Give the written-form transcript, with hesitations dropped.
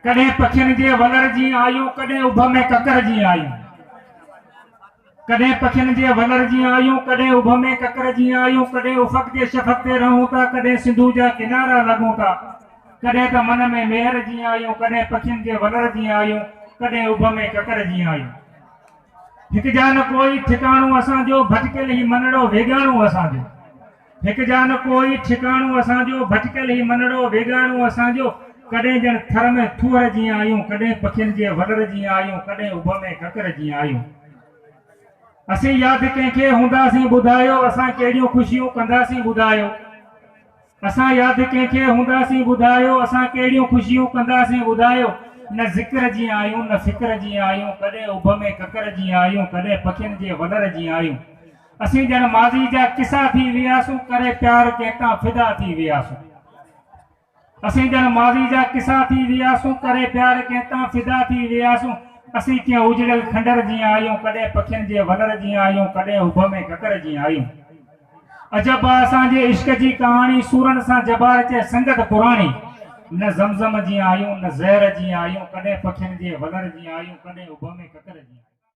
ڪڏهن پکين جي ولر جيئن آيون، ڪڏهن اڀ ۾ ڪڪر جيئن آيون. ڪڏهن پکين جي ولر جيئن آيون، ڪڏهن اڀ ۾ ڪڪر جيئن آيون، ڪڏهن افق جي شفق تي رهون ٿا، ڪڏهن سنڌو جا ڪنارا لڳون ٿا، ڪڏهن ته من ۾ ميهر جيئن آيون، ڪڏهن پکين جي ولر جيئن آيون، ڪڏهن اڀ ۾ ڪڪر جيئن آيون. هڪ جا نه ڪوئي ٺڪاڻو اسان جو، ڀٽڪيل هي منڙو ويڳاڻو اسان جو. هڪ جا نه ڪوئي ٺڪاڻو اسان جو، ڀٽڪيل هي منڙو ويڳاڻو اسان جو، ڪڏهن ڄڻ ٿر ۾ ٿوهر جيئن آيون، ڪڏهن پکين جي ولر جيئن آيون، ڪڏهن اڀ ۾ ڪڪر جيئن آيون. اسين ياد ڪنهن کي هونداسين ٻڌايو، اسان ڪهڙيون خوشيون ڪنداسين ٻڌايو. اسان ياد ڪنهن کي هونداسين ٻڌايو، اسان ڪهڙيون خوشيون ڪنداسين ٻڌايو. نه ذڪر جيئن آيون، نه فڪر جيئن آيون، ڪڏهن اڀ ۾ ڪڪر جيئن آيون، ڪڏهن پکين جي ولر جيئن آيون. اسين ڄڻ ماضي جا قصا ٿي وياسون، ڪري پيار ڪنهن تان فدا ٿي وياسون. اسين ڄڻ ماضي جا قصا ٿي وياسون، ڪري پيار ڪنهن تان فدا ٿي وياسون. اسين ڪنهن اجڙيل کنڊر جيئن آهيون، ڪڏهن پکين جي ولر جيئن آهيون، ڪڏهن اڀ ۾ ڪڪر جيئن آهيون. عجب آ اسان جي عشق جي ڪهاڻي، سورن سان جبار چئي سنگت پراڻي. نه زمزم جيئن آهيون، نه زهر جيئن آهيون، ڪڏهن پکين جي ولر جيئن آهيون، ڪڏهن اڀ ۾ ڪڪر جيئن.